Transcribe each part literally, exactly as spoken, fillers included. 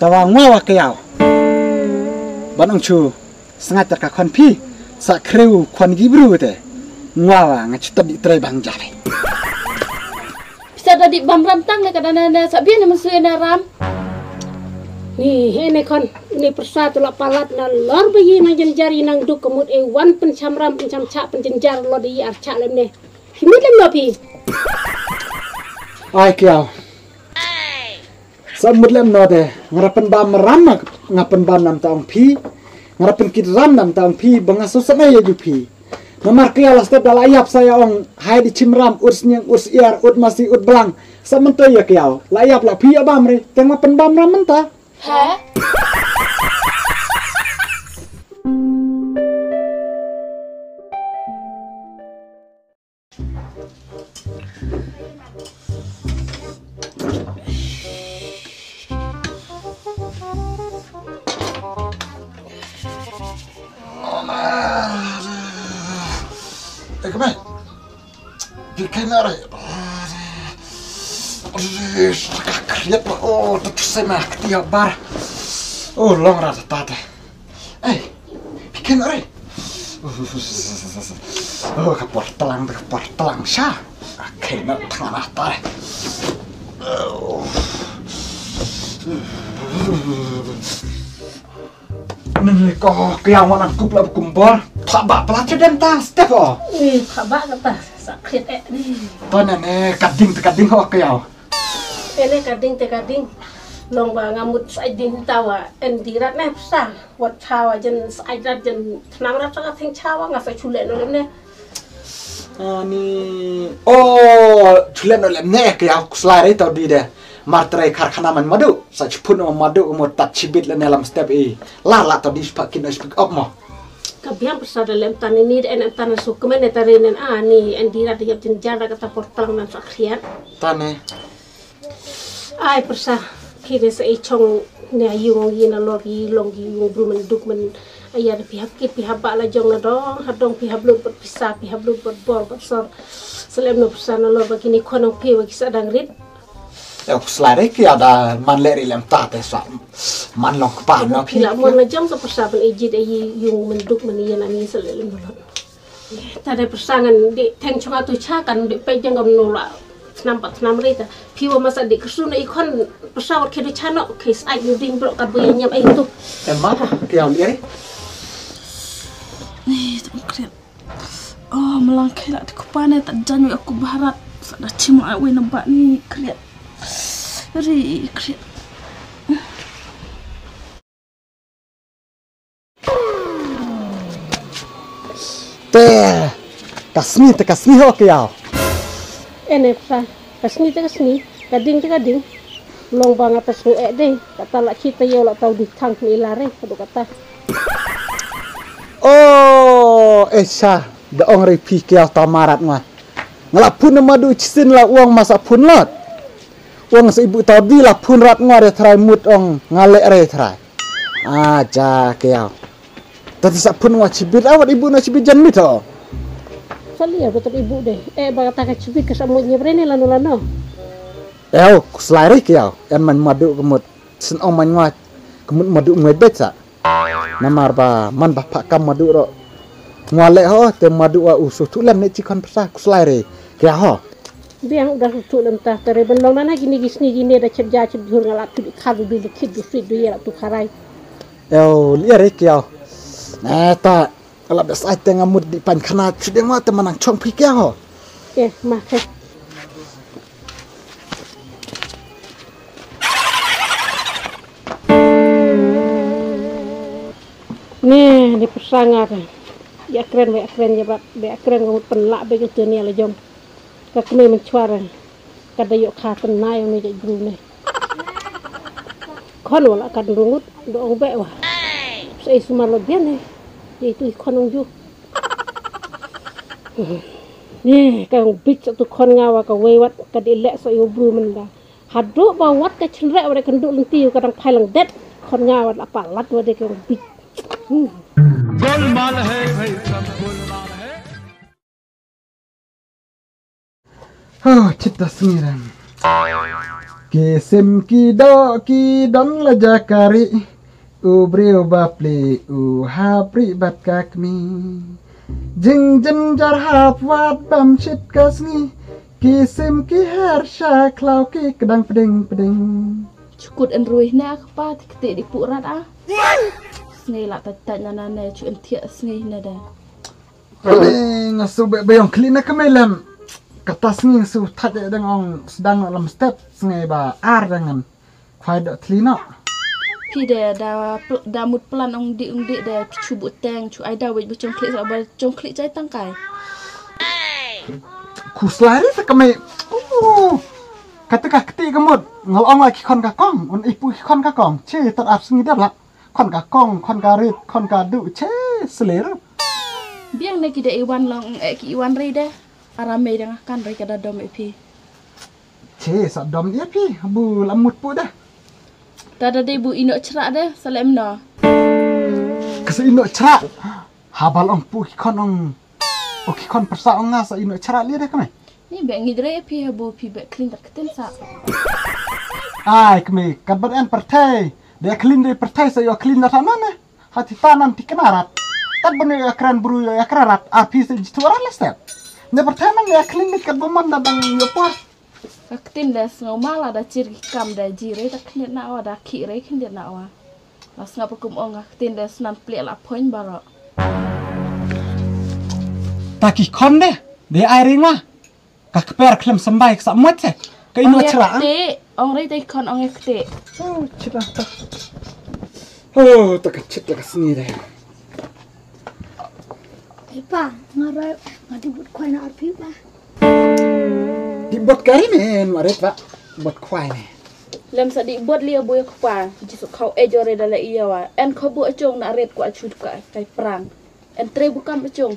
Tawa ngwa wa ka ïaw. Ban ong chu sngat ka khon phi sa khreu khon gi bru te. Ngwa wa nga chu tadi trei bang jare. Pisa da di bam ram tang le ka dana na sa bien na musu na ram. Ni he ne khon ni persa tu la palat na lor ba yi nang jenjar yi nang duk kemut e wan pen cham ram pen cham cha pen jenjar lo di ar cha lem ne. Hi mit lem no phi. Ai kiau. Sa mut lem no te, nga ra pynbam ram ma nga pynbam nam ta ong phi, nga ra pynkit ram nam ta ong phi, ba nga sngewsynei ïa ju phi. Namar kya la step da la ïap sa ïa ong, hai di chim ram, ur sniang, ur siar, ur masi, ur blang. Sa mynta ïa kya, la ïap la phi ïa bam re, te nga pynbam ram mynta. Ha? Eh, come on. Phi kynmaw re. Ka khriat ba. Oh, ta tu sai ma kti bar. Oh, long ra ta ta. Ei, phi kynmaw re. Oh, ka por tlang, ka por tlang sha. Ka khriat tang na ta re. Nene ko kya wan ang kup la kumbor. Thaba pala chedem ta step o. Eh, thaba kata sa khriat eh ni. Tane ne kading te kading ho kya. Ene kading te kading. Long ba nga mut sa ding tawa en dirat ne psa. Wat chawa jen sa rat jen thnam rat sa ka theng chawa nga sa chule no lem ne. Ani. Oh, chule no lem ne kya kuslai re tau di de. Mar trai karkhana man madu. Sa chipun ma madu mo tat chibit le ne lam step i. Lar la tau di spak kin spak up mo. Ka biang psa da lem tan ni en tan su kemen ne tare nen ani en dirat yap jen jara kata portal nan sa khriat. Tane. Ai pyrsa, phi de sa i chong ne yung yi na lor yi long yi yung bru men duk men. Aya de phi hap kit phi hap ba la jong na dong ha dong phi hap lut bot pisa phi hap lut bot bor bot sor. Selem no pyrsa na lor ba kini khonong phi ba ki sa dang rit. Ya ku slai re ki ada man le ri lem ta te sa man long kpa no phi. Phi la mon la jong sa pyrsa ban ejit ayi yung men duk men yi na ni selem no lor. Ta dei pyrsa ngan di theng chunga tu cha kan di peit jeng kam nu la thnam pat thnam ri ta. Phi wa masa di kyrsu na i khon pyrsa wat khe du cha no khe sai nu ding bro ka bu ya nyam ai tu. Em ma ki am ri. Ni tu kriat. Oh, malang khe la di kupa ne ta jan wi aku baharat. Sa da chim ai wi na ba ni kriat. Ri kriat. Te ka sngi te ka sngi ho kiau. Ene pyrsa ka sngi te ka sngi ka ding te ka ding. Long ba nga ta sngi eh dei kata la chi ta ïew la tau di thang ni la re ka du kata. Oh, eh sha da ong re phi kiau ta marat nga. Nga la phun ma du chisin la uang masa phun lot. Uang sa ibu tau di la phun rat nga re thrai mut ong nga le re thrai. Ah, ja kiau. Tadi sa phun wa chibit awat ibu na chibit jan mit ho. Sali ya betul ibu deh. Eh, ba kata ka chibit ka sa mut nyebre ni lano lano. Eo, kuslai re kiau. En man madu kemut sen ong man wa kemut madu ngai bet sa. Namar ba man ba phah kam madu ro. Ngwa le ho te madu wa u su tu lem ne chi khon pyrsa kuslai re. Kiau ho. Biang udah tu lem ta tare ban long nana gini gisni gini da chep ja chep jur ngalap tu di khar du di khit du fit du yera tu kharai. Eo, liar eh kiau. Na ta, ala bes ai teng amut di pan khana chudeng wa te manang chong phi kiau ho. Eh, ma khe. Ne, ne pyrsa nga re. Ya kren, ya kren, ya bak, ya kren, ngut pen lak bek itu ni ala jong. Ka kmie mynchwa re. Ka da ïoh kha tynai ong ne jait bru ne. Khon wala ka dynrung ngut da ong beh wa. Sa i sumar lo bian ne. Ïa itu i khon ong ju. Ne ka ong bit sa tu khon nga wa ka wei wat ka dei leh sa ïa u bru mynda. Haduh ba wat ka chynreh wa dei ka nduh lynti ka dang phai lang det. Khon nga wa la palat wa dei ka ong bit. Hmm. Golmaal hai bhai sab golmaal hai. Oh, chit da sngi ren. Ki sim ki doh ki don la ja ka ri, u briew ba pli u hap ri bad ka kmie. Jingjynjar hap wad bam shit ka sngi, ki sim ki her sha khlaw ki kdang pdeng pdeng. Chukut en ruih ne ka pa ti kti di pu rat a. Sngi la tat tat na na ne chu en thiah sngi ne da. Nga su be be ong kli na ka me lem. Kata sngi su tat de dang ong sdang lam step sngi ba ar dangan. Khwai dok thli noh. Phi de da pl- da mut plan ong di ong di de phi chu bu teng chu ai da wei bu chong khli sa ba chong khli chai tang kai. Khu slari sa ka me. Uh. Kata ka kti ka mut ngal ong ai ki khon ka kong un ipu ki khon ka kong che tat ap sngi dep la. Khon ka kong khon ka rit khon ka du che slir. Biang ne ki de iwan long e ki iwan rei de. Ara me dang kan rei ka da dom e phi. Che sa dom ïa phi bu la mut pu da. Ta da dei bu ino chra de sa lem no. Ka sa ino chra. Ha bal ong pu ki khon ong. O ki khon persa ong nga sa ino chra lia de kame. Ni be ngi dre phi ha bu phi be clean tar kten sa. Ai kame kat bat en perthai. De clean de perthai sa yo clean da thana ne. Ha ti tanan ti kena rat. Tat bane ya kran bru ya kran rat. A phi se jitu rat la step. Ne pertama ya klinik kat baman da bang yo por. Ka ktin da sngaw mala da chir ki kam da ji re ta khnit na wa da ki re khnit na wa. La sngaw pa kum ong ka ktin da snan ple la phoin baro. Ta ki khon de. De ai ring wa. Ka kper khlem sambai ka sa mot se. Ka ino chra. Te ong rei te khon ong ek te. Oh, chit la ta. Oh, ta ka chit la ka sngi de. Epa, nga roi nga di bot khwai na arpi pa. Di bot kari men waret pa. Bot khwai ne. Lem sa di bot li abu ya kpa. Jisu kau e jore dala iya wa. En kau bu achong na ret kwa chut ka kai prang. En tre bu kam achong.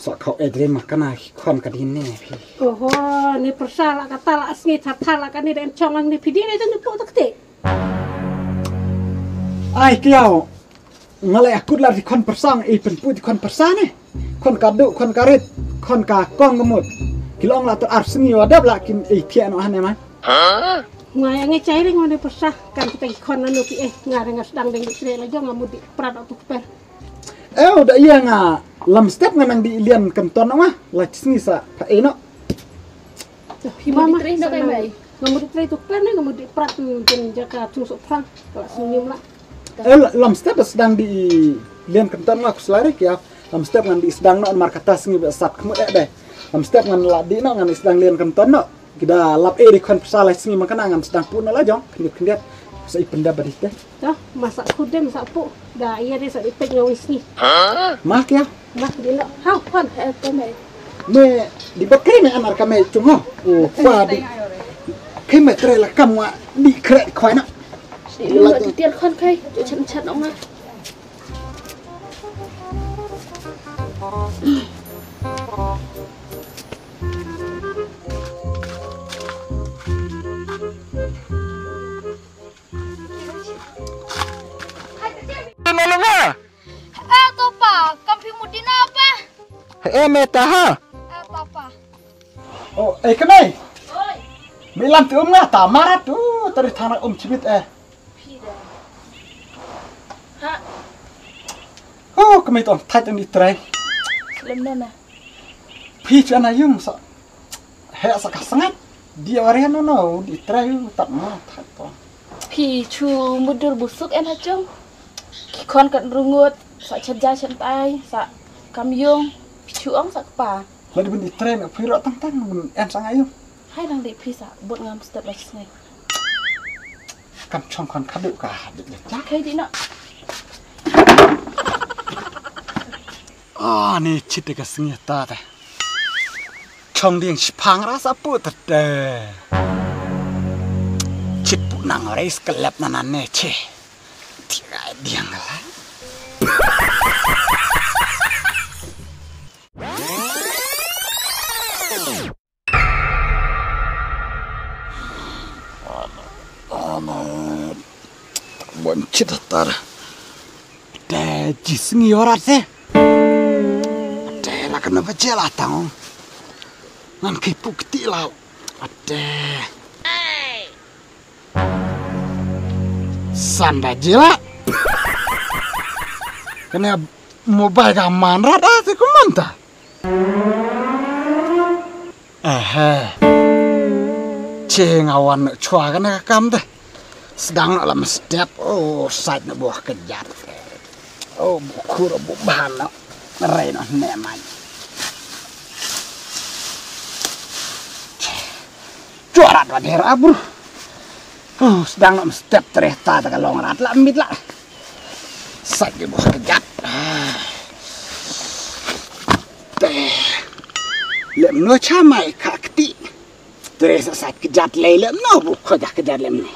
Sa kau edre makana ki khon ka dine phi. Oho, ni persa la kata la asngi thar thar la kani den chong ang ni phi dine den pu takte. Ai kiau. Ngalai akut la di khon persa ang i pen pu di khon persa ne. Khon ka du khon ka rit khon ka kong ka mut. Ki long la ter ar sngi wa dap la kin i thian wa hane mai. Nga ya ngi chai ring wa ni persa kan kita ki khon nanu ki eh nga ring nga sedang deng di kre la jong nga mut di prat tu kper. Eu da iya nga lam step nga nang di lian kenton nga la sngi sa pa eno. Hi mama nga mut di trei tu pen nga mut di prat jin jaka chung sok pang la senyum la. Eu lam step da sedang di lian kenton nga ku selari kia lam step ngan di sedang no mar kata sngi ba sat kemut eh deh. Lam step ngan la di no ngan di sedang lian kenton no. Kita lap eh di khon psa la sngi makana ngan sedang pu no la jong kendit kendit sa i penda badit deh. Dah, masak kudem sa pu. Dah, iya deh sa di pek ngawi sngi. Mak ya. Mak di lo. Hau khon. Eh, kame. Me di bot kre me anar kame chung ho. Oh, pa di. Kame tre la kam wa di kre khwai na. Di lo di tiar khon kai. Chan chan ong ah. Nalunga. Eh, to pa, kam phi mut dina pa? Eh, meta ha. Eh, to pa. Oh, eh, kenai. Oi. Mi lam ti um nga ta marat tu, tadi thana um chibit eh. Phi da. Ha. Oh, kami tu thait ni trai. Lem nana. Phi chu ana yung sa. He sa ka sangat. Dia warian no no di trai u tat ma thait to. Phi chu mudur busuk en ha chung. Ki khon kan rungut sa chat ja chat tai sa kam yung. Phi chu ong sa kpa. La di bun di trai na phi ro tang tang bun en sa ngai yung. Hai dang di phi sa bot ngam step la sngai. Kan chong khon khadu ka di ja. Kai di na. Ah, ni chit ka sngi ta ta. Chong ding shipang ra sa pu ta te. Chit pu nang rais kelep na na ne che. Ti rai diang la. Bon chit tar. Te jisngi orat se. Te la kana ba jela tang. Ngan kai pu kti la. Ate. San baje la. Kane mobile ka man rat ah te kumanta. Ehe. Che nga wan chwa kane ka kam te. Sdang na lam step. Oh, sait na buh kejat. Oh, bukur bu ban na. Rei no ne man. Chwa rat wa der abru. Oh, sdang na step tre ta ta ka long rat la mit la. Sait di buh kejat. Te. Lem no cha mai ka kti. Tre sa sait kejat lei lem no bu ko dah kejat lem no.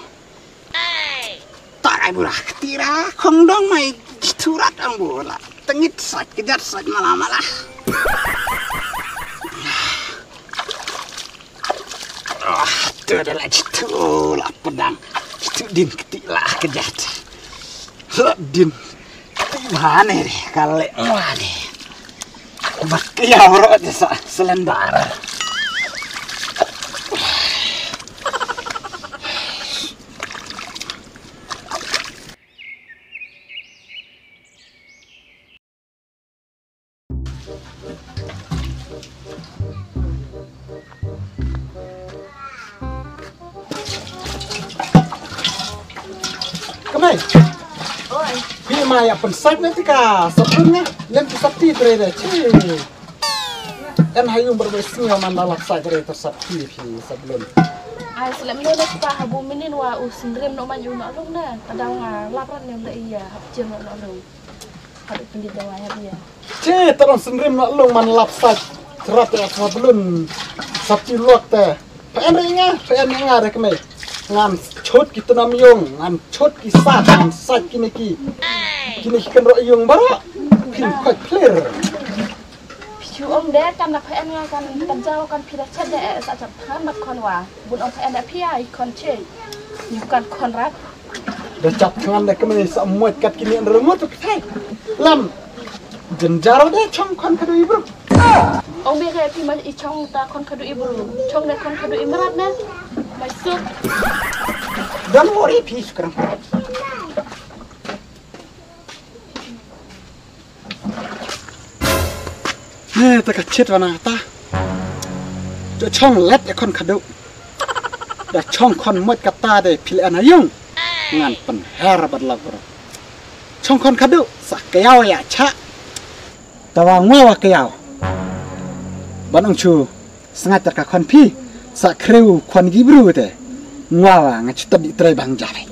Tak ai bu dah kti ra kong dong mai jitu rat ang bu la. Tengit sait kejat sait malah malah. Ah, tu dah lah jitu lah pedang. Jitu din kti lah kejat. Lah din kti bane deh kale mane. Bak ya bro desa selendar. Kamai. Oi. Phi ma ya pen sat ne tika sabun ne. Lem tu sat ti tre de. Chi. En hayu berbai singa man dalap sat tre tu sat ti phi sabun. Ai selem lo ne pa habu minin wa u sendrim no man yu no lung ne. Padang lapran ne da iya hap jem no lung. Hap pendit da wa hap iya. Che, tarong sendrim na long man lap sat. Terat ya sablun. Sat ti luak te. Pha en ri nga, pha en nga re kemai. Ngan chot ki tunam yong, ngan chot ki sat, ngan sat kine ki. Kine ki kan ro yong baro. Phin khot clear. Phi chu ong de kan da pha en nga kan kan jaw kan phi da chat de sa chap than mat khon wa. Bun ong pha en da phi ai khon che. Ni kan khon rat. Da chap than da kemai sa muat kat kine ro ngot tu phi. Lam. Jynjar de chong khon khadu i bru. Ong be ga phi ma i chong ta khon khadu i bru. Chong de khon khadu i mrad ne. Mai suk. Don't worry phi skrang. He ta ka chit wana ta. Jo chong let e khon khadu. Da chong khon mot kata de phi le ana yung. Ngan pen her bad la bru. Chong khon khadu sa kayau ya cha. Tawa ngwa wa kayau. Ban ong chu sngat ka khon phi sa krew khon gi bru te. Ngwa wa nga chu tadi trai bang jare.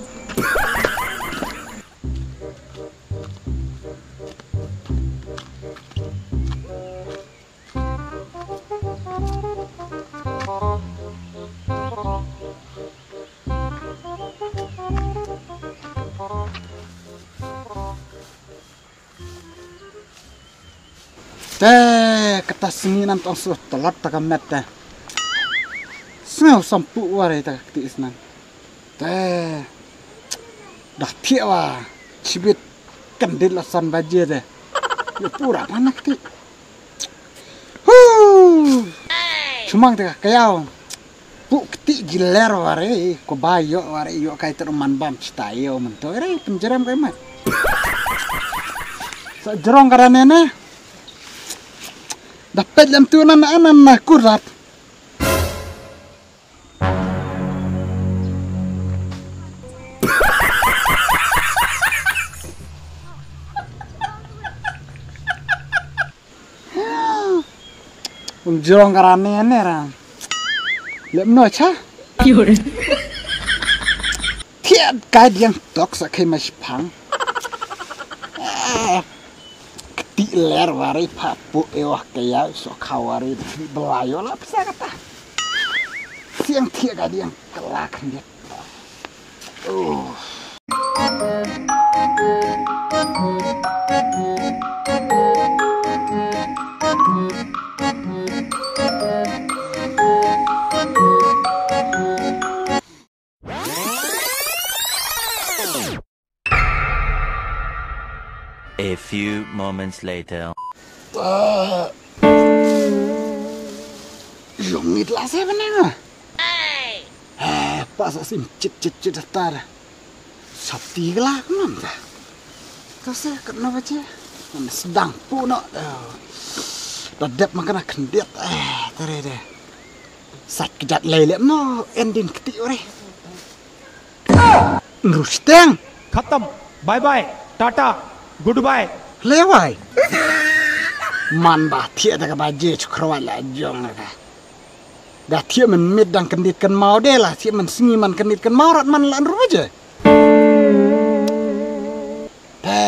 Te kata sngi nan tong su talat ta ka met te. Sngew sampu ware ta kti isnan. Te dah thiah wa chibit kan dit la san baje te. Ye pura panak ti. Hu. Chumang te ka kayau. Pu kti giler ware ko ba yo ware yo kai ter man bam chita yo man to re penjerem kai mat. Sa jerong kada nene. Dapet lam tu nan anan na kurat. Um jrong karane ne ra. Lem no cha. Thiat kai diang tok sa kai ma shipang. Kti ler wari pha pu e wah kaya so kha wari bla yo la pisa kata. Siang thiat kai diang kelak nit. Oh. A few moments later. Yong it la se benang. Eh, pas asim chit chit chit tar. Chati kala kumno mynta. Ka se katno baje. Ngan sdang pu no. Da dep ma kana khyndiat. Eh, tare de. Sat kjat lei lem no endin kti ore. Nrusteng. Khatam. Bye bye. Tata. Goodbye. Lewai. Man ba thiah da ka baje chukrwai la jong ka. Da thiah man mit dang kendit kan mau de la thiah man sngi man kendit kan mau rat man la nru baje. Pe.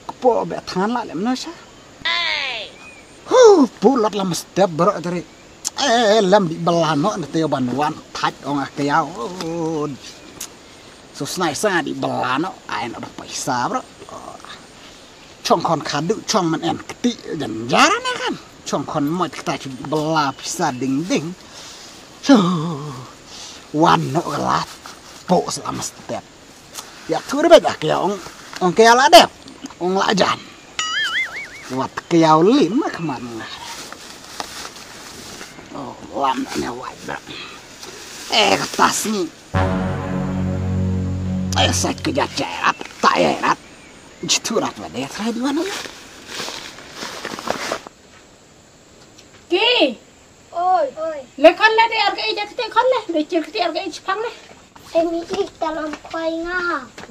Kpo be than la lem no sha. Hu, pu lot la mstep bro tari. Eh, lem di belano na teo ban wan thaj ong a kaya. So snai sa di belano ai no da paisa bro. Chong khon khadu chong man en kti jan jara ne kan. Chong khon moj kta chu bela pisa ding ding. So wan no galat po selama step. Ya tur bet ak ya ong ong ke ala dep ong la jan. Wat ke ya lim ma kman nga. Oh lam ne wai ba. Eh tas ni. Eh sat ke jat jai rat ta ya rat. Jitu rat wa de trai di wana. Ki. Oi, oi. Le khon le de ar ka ija kete khon le de chir kete ar ka ija pang le. Emi ik talom koi nga.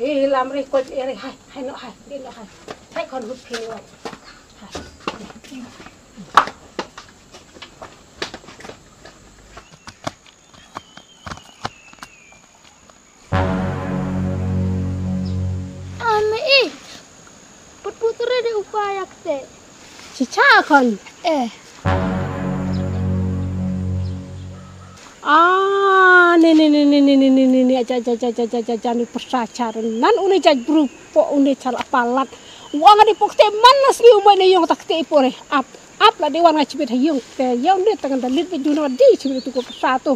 Eh lam re koi ere hai hai no hai de no hai. Hai khon hut phi wa. Ame i. Put putre de upaya kte. Chicha kon. Eh. Ah, ne ne ne ne ne ne ne ne ne acha acha acha acha acha acha ni persa char nan une jaj bru po une char apalat. Wang di pokte man nas ni umai ne yong takte pore ap. Ap la dewan nga chibit ha yung te yong de tangan da lit be juna di chibit tu ko sa tu.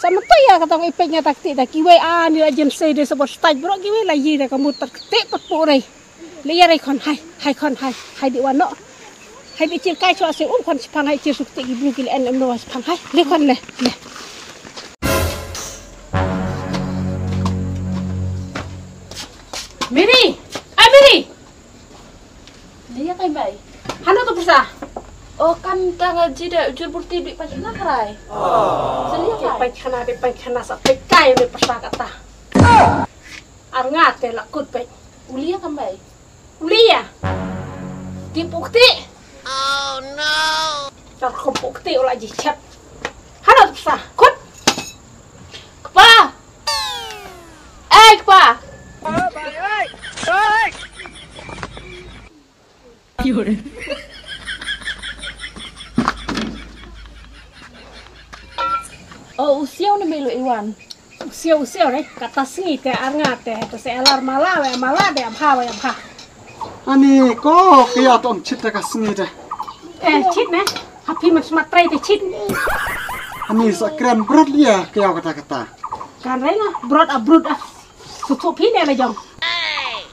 Sama tu ya kata ngai pek nya takte da kiwei a ni la jem sei de sabot staj bro kiwei la yi da kamu takte pat pore. Le ya rai khon hai hai khon hai hai di wano. Hai di chir kai chwa se um khon chipang hai chir sukte ki bru ki le en em no chipang hai le khon le le. Miri, ai Miri. Lia kai mai. Hano to pisa. O kan tanga jida jur burti bi pachna krai. Selia kai. Pachna de pachna sa pekai ne pisa kata. Arnga te lakut pe. Ulia kan mai. Ulia. Ti pukti. Oh no. Tar ko pukti ula ji chep. Hano to pisa. Kut. Kpa. Ai kpa. Oh, usiau ni melu iwan. Usiau usiau re, kata sngi te arnga te, te se alar mala we mala de abha we abha. Ani ko kya tong chit ka sngi te. Eh, chit ne? Happy mas matrai te chit. Ani sa kren brot lia kya kata kata. Kan renga brot a brot a. Suk suk phi ne la jong.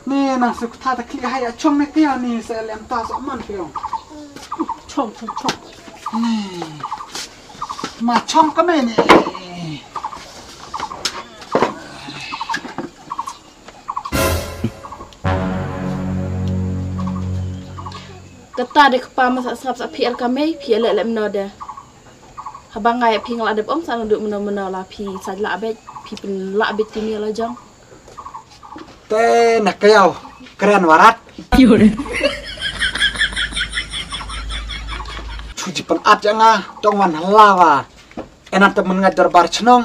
Ni nang suk tha ta khli hai a chong ne kya ni sa lem ta sa man kya. Chong chong chong. Ni. Ma chong ka me ni. Kata de kpa ma sa sngap sa phi ar ka me phi le lem no de. Haba ngai phi ngla dep ong sa ndu meno meno la phi sa la bet phi pun la bet ti ni la jong. Te na kayau kren warat. Chu ji pang at ja nga tong wan halawa. Enan te men nga darbar chnong.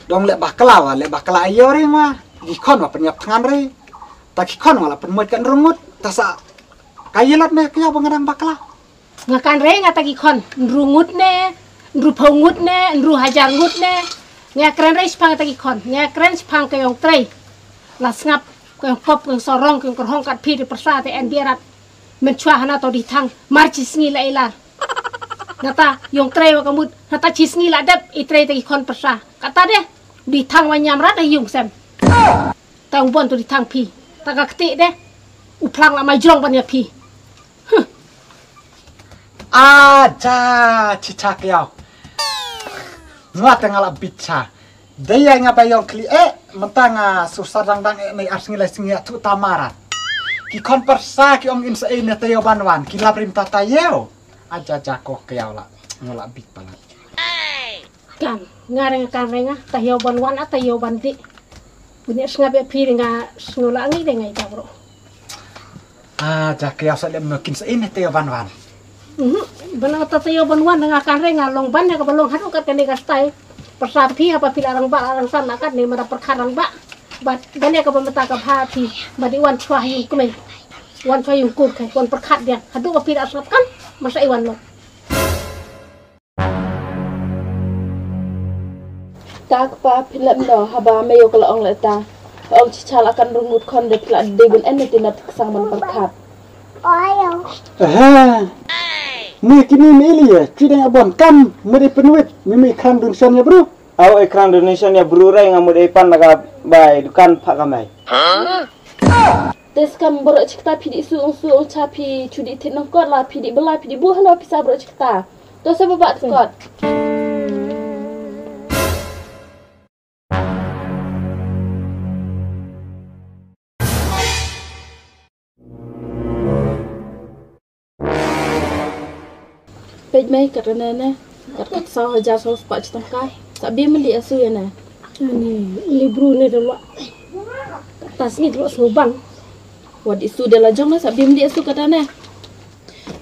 Dong le bakla wa le bakla ayo ri ma. Gi khon wa penyap tngan ri. Ta gi khon wa la pen moit kan rungut. Ta sa kayelat ne kayau bengadang bakla. Nga kan re nga ta ki khon, nru ngut ne, nru phaw ngut ne, nru hajar ngut ne. Nga kren re spang ta ki khon, nga kren spang ka yong trei. La sngap ka yong pop ka yong sorong ka yong kerhong kat phi de persa te en biarat. Men chwa hana to di thang, mar chi sngi la ilar. Nata yong trei wa kamut, nata chi sngi la dep i trei ta ki khon persa. Kata de, di thang wa nyam rat ha yung sem. Ta u bon to di thang phi. Ta ka kti de. U phlang la mai jrong ban ya phi. Aja chicha kya. Nga te nga la bicha. Dei ïa nga ba ïong khlieh, mynta nga susa dang dang eh, nei ar sngi lai sngi ïa tu tamara. Ki khon pyrsa ki ong im sa ei ne taïew ban wan, ki lap rim ta taïew. Aja ja ko kiaw la, ngo la bit palat. Kan, nga reng kan reng ah, taïew ban wan ah, taïew ban dih. Bun ïa sngap ïa phi nga sngew la ngi dei ngai ta bro. Ah, ja kiaw sa lem no kin sa in te ban wan. Mhm. Bana ta taïew ban wan nga kan reng nga long ban ïa ka ba long haduh kat kane ka stai. Pyrsa phi haba phi la rang ba rang san na kat ne mada pyrkhat rang ba. Ba ban ïa ka ba mynta ka bha phi ba di wan chwa yung kmei. Wan chwa yung kur kai wan pyrkhat dia. Haduh ba phi la sngap kan masa i wan lo. Ta kpa phi lem no haba me ïoh ka la ong leh ta. Ong chicha la kan rung ngut khon de phi la dei bun en ne ti na ti ksang ban pyrkhat. Aha. Ni kini mi ili ye, ki dang abon kam, meri penwit, mi mi krang dun shon ya bru. Au e krang dun shon ya bru rai nga mut e pan laga bai dukan pha kamai. Te skam bro chikta phi di su ong su ong cha phi chu di thit nong kot la phi di bela phi di bu hano phi sa bro chikta. To sa ba ba kot. Peit mei kat ne ne kat kat saw hajar saw spah chi tangka. Sa bia meli asu ya ne. Ani li bru ne de lo. Kat tas ni lo so bang. Wat isu de la jong ne sa bia meli asu kat ne.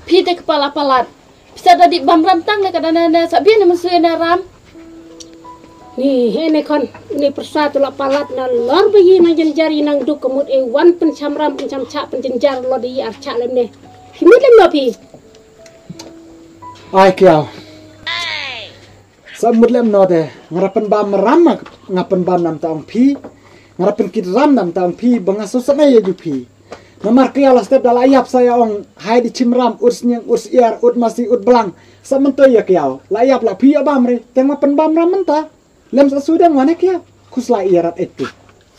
Phi te kepala palat. Pisa da di bam ram tang ne kat ne ne sa bia ne mensu ya ne ram. Ni he ne khon ni pyrsa tu la palat na lor ba yi nang jynjar yi nang duk kemut e wan pyncham ram pyncham chak pynjynjar lo de yi ar chak lem ne. Phi mut lem no phi. Ai kiaw. Sa mut lem no de nga ra pynbam ram nga pynbam nam ta ong phi. Nga ra pynkit ram nam ta ong phi ba nga so sa ne ya ju phi. Namar kiaw la step da la yap sa ya ong hai di chim ram ut sniang ut siar ut masi ut blang. Sa mynta ya kiaw la yap la phi ya bam re teng ma pynbam ram mynta. Lem sa su dang wane kiaw khus la ya rat et tu.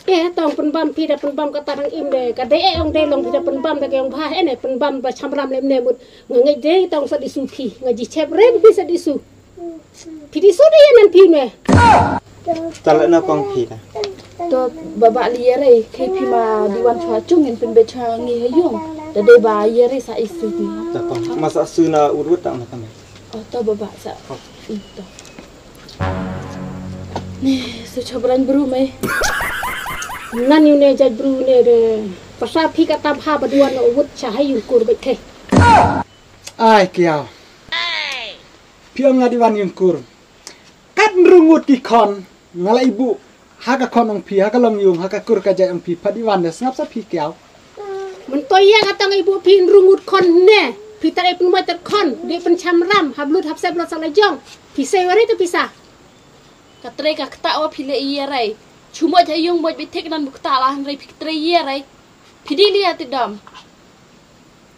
Eh tong pynbam phi da pynbam kata dang im de ka de e ong de long phi da pynbam da ka ong bha e ne pynbam ba cham ram lem ne mut nga ngai de tong sa di su phi nga ji chep re phi sa di su. Phi di su de ya nan phi ne. Tale na kong phi da. To baba li yare ke phi ma di wan chwa chung in pynbe chwa ngi ha yung. Da de ba yare sa isu ni. Da kong masa su na urut ta na kami. Oh to baba sa. Ito. Ni su chobran bru mai. Nan yu ne jaj bru ne de. Pasa phi ka tam ha ba duan na urut cha ha yung kur bet ke. Ai kiaw. Phi ong nga di wan yung kur. Kat nrungut ki khon nga la ibu ha ka khon ong phi ha ka long yung ha ka kur ka jai ong phi pha di wan de sngap sa phi kiaw. Mun to ya ka tang ibu phi nrungut khon ne phi tar ipun mai tar khon de pun cham ram hab lut hab sep lut sa la jong phi sei wari to pisa. Ka trei ka kta o phi le iya rai. Chumot ha yung mot bi thik nan bu kta la han rai phi trei iya rai. Phi di lia ti dam.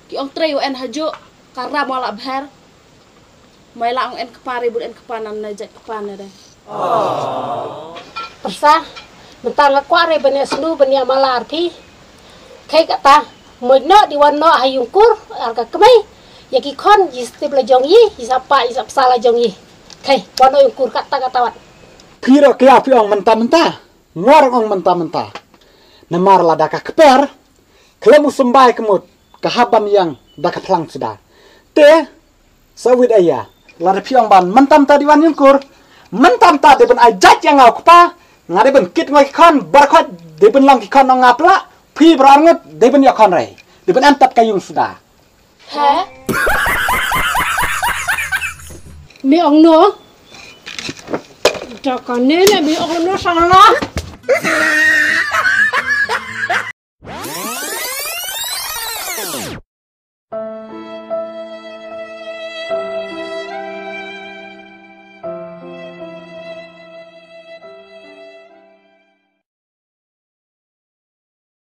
Ki ong trei u en hajuk ka ram wala bher. Mai la ong en kpa re bud en kpa nan na jat kpa na re. Persa, mentang nga kwah re benia senu benia malar phi. Kai kata, moi no di wan no ha yung kur ar ka kemai. Ya ki khon ji stip la jong yi, ji sapa ji sapsa la jong yi. Kai, wan no yung kur kata kata wat. Phi ro kia phi ong menta menta. Ngor ong menta menta. Namar la da ka kper. Khlem u symbai ka mut ka hap ban ïeng da ka phlang suda. Te sa wit aya la da phi ong ban mynta mynta di wan ïeng kur mynta mynta de ban ai jait ïa nga u kpa nga de ban kit nga ki khon bar khot de ban long ki khon ong nga pla phi bra ngut de ban ïa khon rei de ban em tat ka yung suda. He? Mi ong no. Da ka ne ne mi ong no sang la.